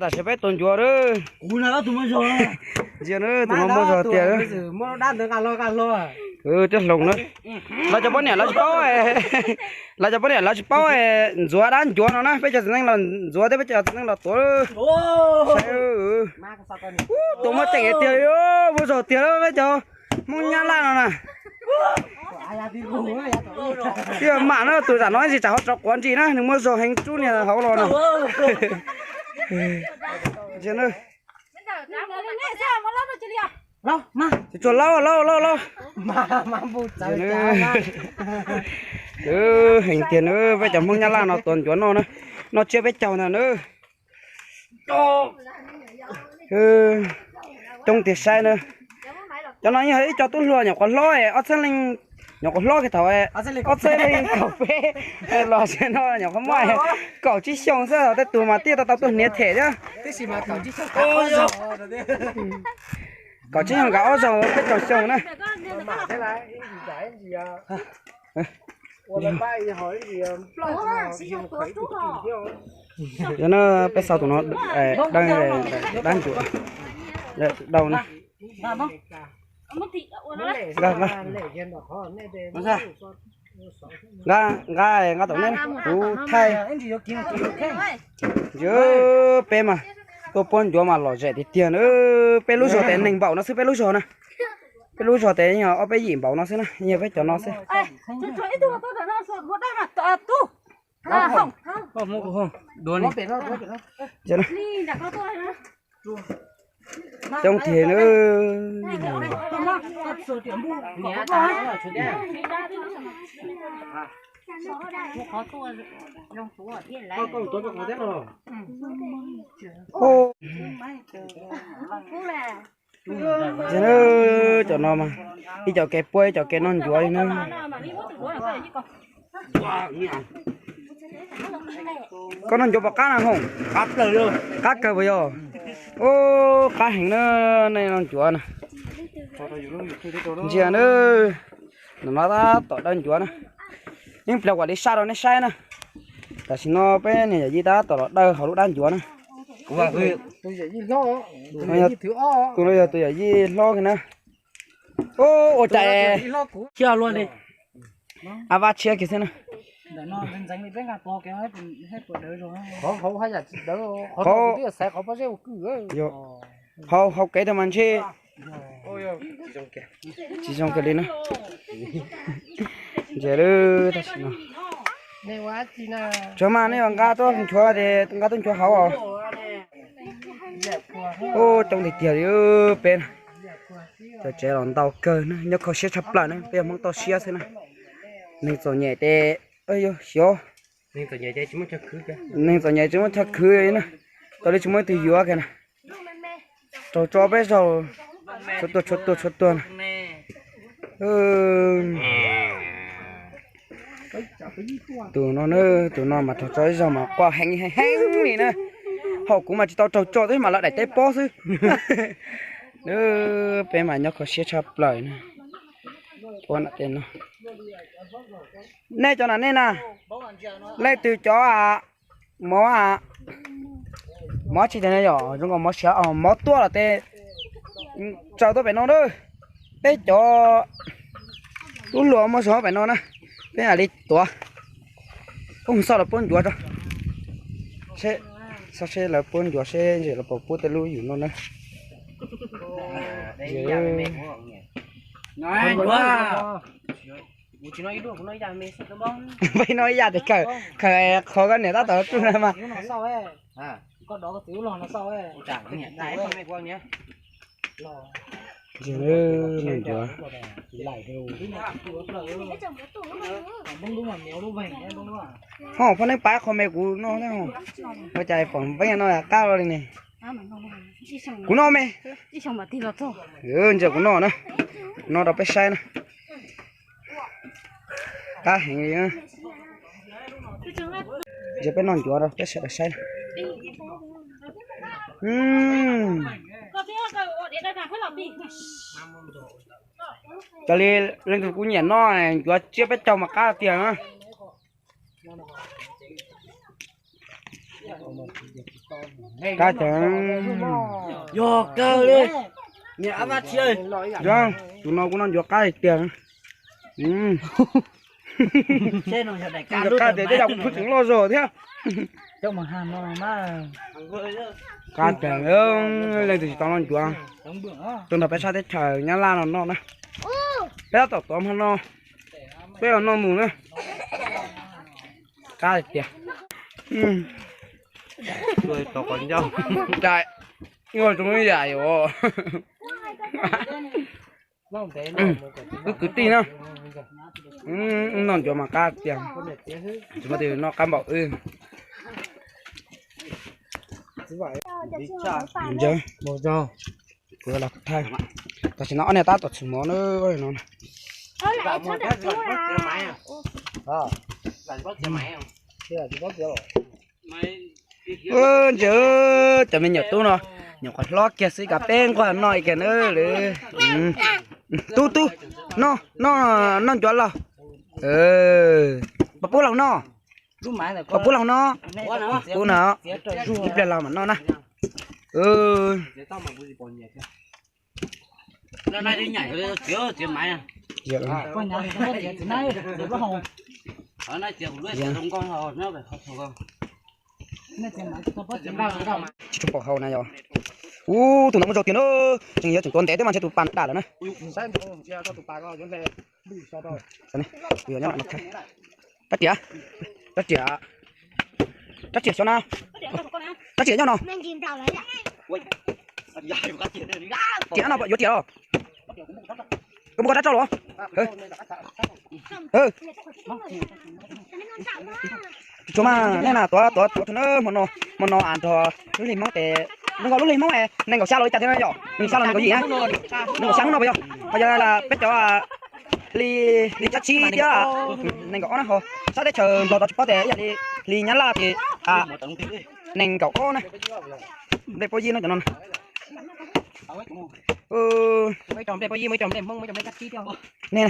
Tam sim peb tua ncuav lawm. Ntsia na, tus no muaj zog tiag. Twb hloov na. Lawv cov poj niam lawv tsis paub, lawv cov poj niam lawv tsis paub ntxuav dab ncuav no na, peb cov txiv neej los ntxuav thiab peb cov txiv neej los tuav. Ua, tus muaj ceem tiag, muaj zog tiag peb cov Hmoob Nyab Laj no na. Tiag mam na, tus zam no ib ntsis tsam ho tso quav ntsis na, nws muaj zog heev, tsub niag hauv los no. Tsuas laub laub laub laub. Heev tiag na, peb cov Hmoob Nyab Laj no tuav ncuav noj na, noj tsiab peb caug ntag na. Coob tiag saib na. Cov no yog ib co tub hluas nyuam qhuav hlob, ob txhiab leej, nyuam qhuav hlob kiag thaum ob txhiab leej kaum peb los txog no nyuam qhuav muaj kaum tsib xyoo xwb, tej tus mas twb tau tau tuaj hniav them thiab. Kaum tsib xyoo kav ob zaug peb caug xyoo na. Yog no peb xav tus no, dab ncuav, dab ncuav, dab ncuav na. Nqa, nqa, nqa tom nej, kuv thaij. Ntsia peb mas tuaj puab ncuav mas lom zem tiag tiag na. Peb lub zog tes neeg npaum no xwb, peb lub zog na. Peb lub zog tes yog ob peb yim npaum no xwb na, yog peb cov no xwb. Coob tiag na. Cov no mas ib co kev puab ib co kev noj ncuav li na. Koj noj ncuav puas qab na Hooj? Qab kawg puas yog? Ub, qab heev na, nej noj ncuav na. Ntsia na, no tab tom daw ncuav na. Yeej pliag kuv li saj rau nej saib na. Tam sim no peb niag yawm yij tab tom los daw hauv lub dab ncuav na. Tus no yog tus yawm yij hlob kiag na. Ub, ua cas a vab tshiab kiag xwb na. Hauv, hauv kev tau mas ntshe tsis zoo kiag li na. Ntsia lawm tam sim no. Tsuav mas nej nqa tuaj nchuav, nqa tuaj nchuav hauv os. Ub, coob tiag tiag li peb na. Cov tsev los ntau kawg na, nyob kho siab tshaj plaws na, peb yog Hmoob toj siab xwb na. Neeg txom nyem ces, xyov, neeg txom nyem tsis muaj chaw khwv li na, tau li tsis muaj ib tug yuav kiag na. Raug tso peb zaug, tshuav tuag tshuav tuag tshuav tuag na. Tus no na, tus no mas raug tso ib zaug mas quaj heev heev li na. Hauv kuv mas tsis tau raug tso twb mas lawv daim teb pob xwb. Peb mas nyob kho siab tshaj plaws na. Nej cov na nej na, leej twg cov mov, mov tsis tias yom, zoo nkaus mov siav, mov tuaj los tes tsaws tuaj pem no na. Peb cov tub hluas muaj zog pem no na, peb mam li tuav. Ub, xauj lawv puab ncuav tso, xauj seb lawv puab ncuav seb lawv puas pub tej lub yus no na. Peb no ib yam tes kawm, kawm qhov koj niam tab tom tsuj na mas. Ncuav, ho phoj neeb pab qho me kuv no, ua cas pom npeeb no qab li ne. Kuv no me, ntsia kuv no na, kuv no rau peb saib na. Qab heev li. Ntsia peb noj ncuav rau peb sawv daws saib na. Raws li leej twg kuj nyiam noj ncuav tsiab peb caug mas qab tiag na. Qab tiag. Yog kawg li. Niam a va tsi. Yog, tus no kuv noj ncuav qab tiag. Ncuav qab tiag, tej zaum kuv pheej tseem loj zog thiab. Qab tiag, leej twg tsis tau noj ncuav. Tuaj nrog peb sab teb chaws Nyab Laj no noj na. Peb tab tom tuav hmo no, peb los noj mus na. Qab tiag. Wb kwv tij na, wb noj ncuav mas qab tiag, tsis muaj twg noj qab npaum wb. Kuv los thaij, tam sim no ob niag tab tom txhum mov na no. Ntsia, cov me nyuam tub no, nyuam qhuav hlob kiag xwb kav peb nquag noj kiag na. Tub tub, noj, noj ncuav los. Puas pub laug noj? Puas pub laug noj? Pub no, ib pliag los mam noj na. Tsis tshua pom hau na yog. Ub, tus no muaj zog tiag na. Tseem yuav tseem tuav ntev thiab mas ntshe tus pas dam lawm na. Rab riam, rab riam, rab riam xyov na. Rab riam nyob no. Riam no yuav riam los. Koj muab koj rab rau los. Tsis tshua mas nej na, tuav tuav tuav na, hmo no, hmo no nrog lub hli Hmoob tes, zoo nkaus lub hli Hmoob nees nkaum xya los li cas thiab yom, nees nkaum xya los nees nkaum yim na, nees nkaum xya hnub no puas yog, puas yog peb cov hli, hli cov tsib thiab nees nkaum ob na ho, sab teb chaws Nplog tod tsis paub tes ib yam li hli Nyab Laj ces nees nkaum ob na. Nplej pob yib no cov no. Nej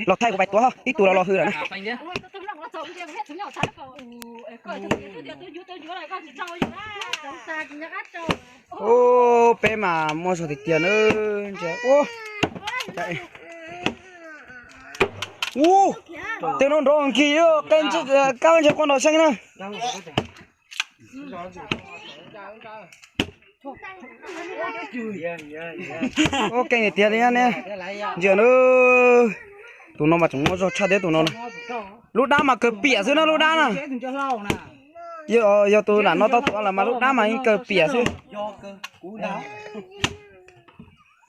los thaij kuv pais tuav, ib tug los los hws lawm na. Ub, peb mas muaj zog tiag tiag na. Ub, tej no nrov nkig, kab ntshe quaj nrov seej na. Ua keej tiag li ne. Ntsia na, tus no mas tseem muaj zog tshaj thiab tus no. Lub dab mas kawg piam xwb na lub dab na. Yog tus nram no tau tuav lawm mas lub dab mas yeej kawg piam xwb.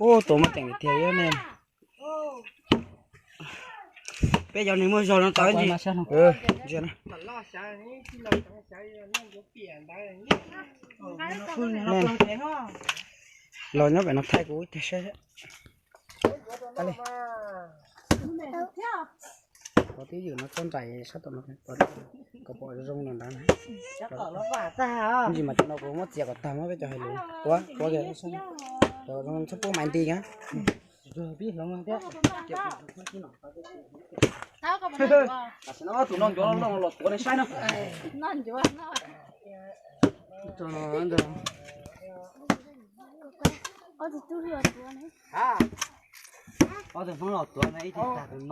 Ub, tus mas ceem tiag ne. Peb cov neeg muaj zog no tau ntsis. Los nyob pem no thaij kuv ib teg saib. Qhov twb ywm no txoj nraim sab tom no, kom pom zoo no ntawd. Ntsis mas cov no kuv muab txiav kom tag muab peb cov hais lus ua ua kiag, cov zoo txhob pub maiv nti na. Tam sim no tus no ncuav los tuav nej saib na. Ob tug Hmoob los tuav no ib tug tag tus no.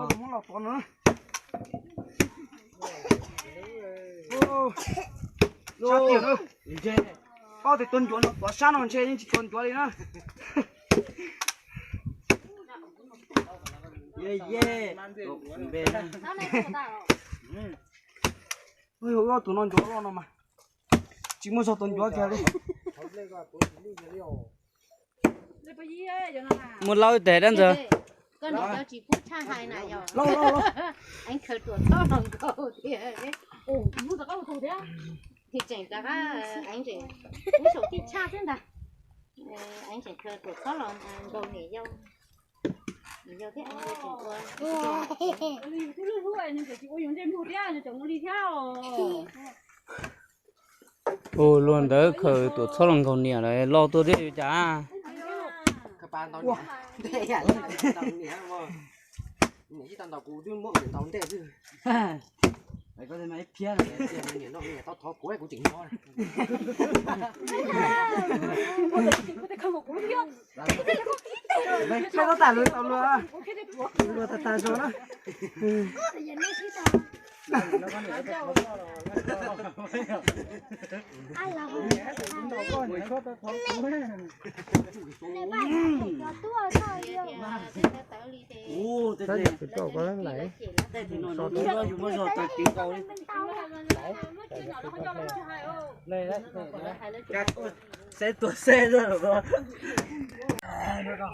Ob tug tuav ncuav no tuav sab no ntshe yeej tsis tshua ncuav li na. Ye ye, npe na. Tus no ncuav loj no mas tsis muaj zog tus ncuav kiag li. Muaj laub tes dab ntxawg. Koj niam tsis pub tshaj hais na yog. Eev khaws tuam txhob los nkaus tiag. Tseem rov qab eev tseem ub saum tij tshaj xwb ntag. Eev tseem khaws tuam txhob los nkaus niam yau. Niam yau thiab eev tseem ua. Ua luaj ntawd khaws tuam txhob los nkaus niam lawm los tuaj thiab yuav cas. Ib pliag no, tau thov kuv kuv tseem nyob. Peb tab tas lus tau luag, luag tas tas zog na.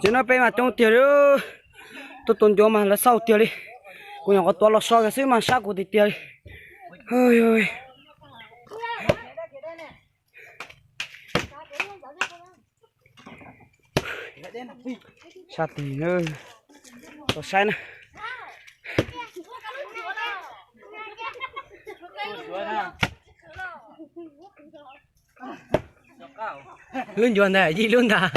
Ces no peb mas coob tiag li, tuaj tua ncuav mas lawv xauj tiag li. Kuv nyuam qhuav tuav los so kiag xwb mas sab kuv tiag tiag li. Sab tiag, tau saib na. Lub ncuav ntawd yij lub ntag.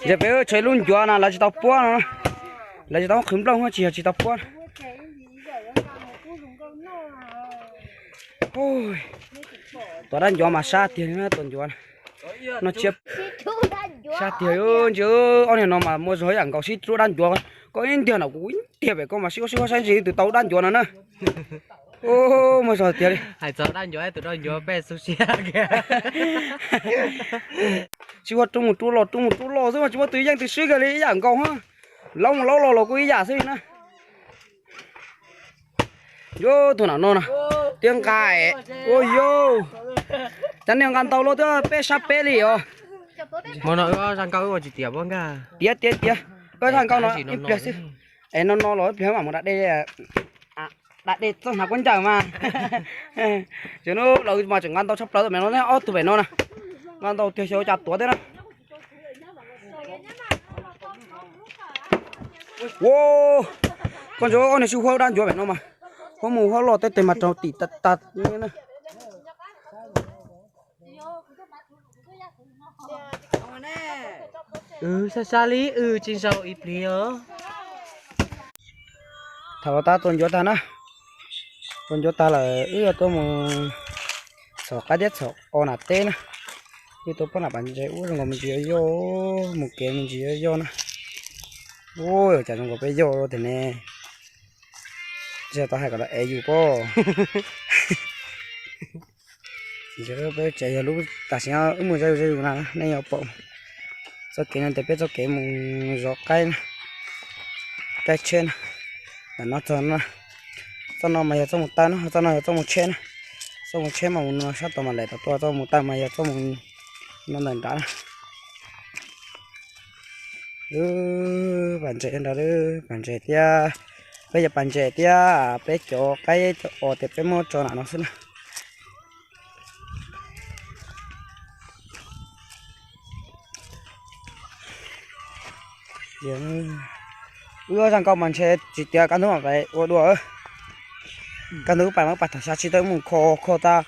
Ces peb tshuav lub ncuav no lawv tsis tau puab no, lawv tsis tau qhwv nplooj tsis yog tsis tau puab. Tua dab ncuav mas sab tiag li, tua ncuav no tsiab sab tiag. Ntsis, ob niag no mas muaj zog ib yam nkaus, sib rub dab ncuav. Koj ib ntiag no kuv ib ntiag pem koj mas sib huab sib huab saib ntsis twg tau dab ncuav no na. Muaj zog tiag li. Hais txog dab ncuav, tus dab ncuav peb xub siab kiag. Sib huab rub mus rub los, rub mus rub los xwb mas tsis muaj tus yeej tus swb kiag li, ib yam nkaus. Laub mus laub los los kuj ib yam xwb li na. Yuav tus nam no na, tiab nqa, ua yau, cov niag nqa ntau los twb peb sab peb li os. Hmo no wb zaj nkauj wb ua tsis tiav pob nkag. Tiav tiav tiav, wb zaj nkauj no ib pliag xwb. Es no no los ib pliag mam mus da dej, da dej txog hnav kuab ncaws mas. Ces hnub laus mas tseem nqa ntau tshaj plaws, pem no ob tug pem no na, nqa ntau tiag xyov ua cas tuav thiab na. Ua, koj ntsia ob niag sib huab dab ncuav pem no mas, huab mus huab los tej tes mas raug tim tas tas na. Wb sab sab li wb tsis zaum ib pliag os. Thaum tab tua ncuav tag na, tua ncuav tag lawm wb yuav tuaj mus txhom qaib thiab txhom o nam teb na. Wb tuaj pab nam pas ntses ub zoo nkaus me ntsis yuav yoj, mus kev me ntsis yuav yoj na. Ub, cas zoo nkaus peb yoj tiag ne. Tsis tau hais kom lawv ev yus pob. Peb tsev yog lub tam sim no wb mus zaj yus zaj yus na, nej yuav pom txoj kev no ces peb txoj kev mus zov qaib na, caij tsheb na. Ntawm no txog no, txoj no mas yog txoj mus taw na, txoj no yog txoj mus tsheb na. Txoj mus tsheb mas mus no sab tod mas lawm, tod tuaj txoj mus taw mas yog txoj mus no ntawm nrad na. Pas ntses nrad, pas ntses thiab, peb cov pas ntses thiab peb cov qaib cov os tias peb muab tso nram no xwb na. Wb zaj nkauj mas ntshe tsis tiav, kaj ntug mam pais ua dua. Kaj ntug wb pais mas wb pais tag xya tsis tau mus kho kho tag.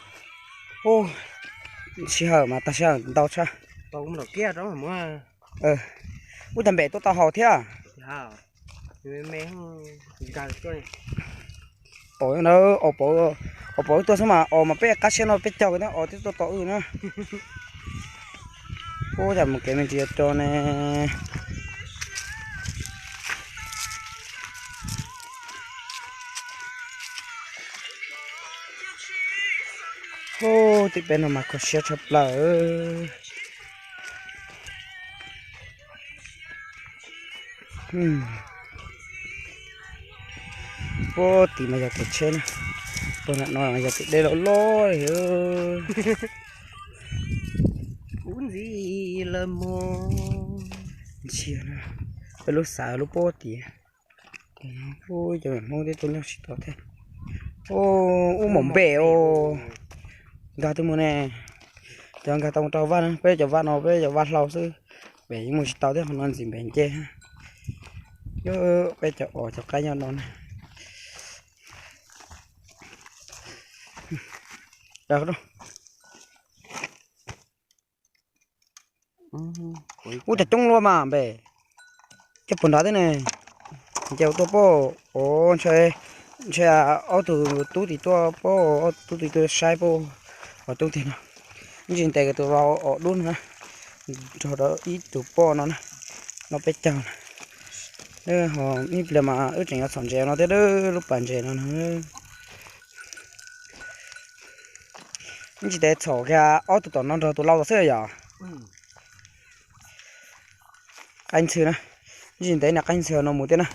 Sij hawm mas tag sij hawm ntau tshaj. Ub, tag npem tuaj tau haus thiab. Os, os pov wb tuaj xwb mas os mas peb qab siab no peb caug thiab os twb tuaj tau wb na. Ub, cas mus kev me ntsis yuav co ne. Ub, tim peb no mas kho siab tshaj plaws. Puag tim mas yog kev tsheb na, puag nram no mas yog tim dej loj loj li. Ub, ntxiv lawm mog. Ntsia na, peb lub xav lub puag tim. Ub, cov me Hmoob twb tuaj nyob tsis tau thiab. Ub, maum npem os. Nkag twb mus ne. Cov nkag tau mus rau vaj na, peb cov vaj no peb cov vaj hlau xwb. Npem yeej mus tsis tau thiab, qhov no ntxim npem nce. Peb cov os cov qaib nyob no na. Ub, cas coob luaj mas npem. Coj puas nrad thiab ne. Nce tuaj pob, o, ntshe, ntshe ob tug tub tim tuaj pob, ob tug tub tim tuaj saib pob, os coob tiag no. Ib ntsis ntes tus vau os dub no na, nrog rau ib tug poj no na, no peb caug na. Ho ib pliag mas wb tseem yuav txhom ntses no thiab, lub pas ntses no na. Ib ntsis ntev txhom kiag ob tug tom no nrog tus lau tom xwb yom. Qaib ntxhw na, ib ntsis ntev niag qaib ntxhw no mus thiab na.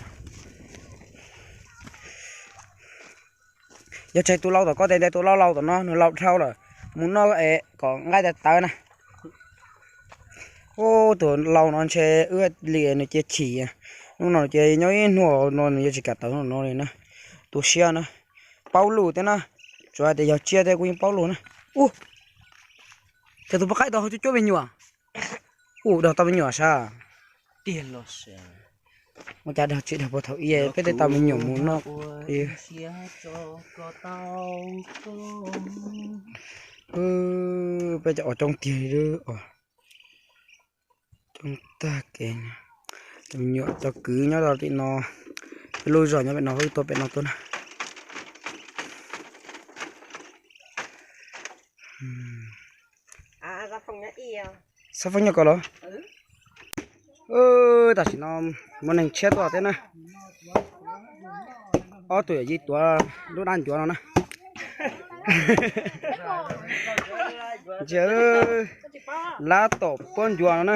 Yog tseg tus lau tom ko tes ntes tus lau lau tom no nws lau dhau lawm, mus noj es kom nqaij tawv tawv na. Ub, tus lau no ntshe wb li nws cia chim, hnub no ces nyob ib hnub no nws yuav tsis kam tawm no li na. Tu siab na, paub lus thiab na, tsuas hais tias yog tsiaj thiab kuj yeej paub lus na. Ub, cas tus poj qaib tau cuab cuab me nyuam, ub, dag tau me nyuam sas. Ua cas dag tsis dag puag thaum ub peb thiaj tau me nyuam mus noj. Peb cov os coob tiag li os. Coob tag kev. Cov me nyuam cov kwv nyob rau tim no, peb lub zos nyob pem no, wb tuaj pem no tuaj na. Xab foob nyob ko los? Tam sim no muaj neeg tshiab tuaj thiab na. Ob tug yawm yij tuav lub dab ncuav no na. Ntsia, lab tom puab ncuav no na.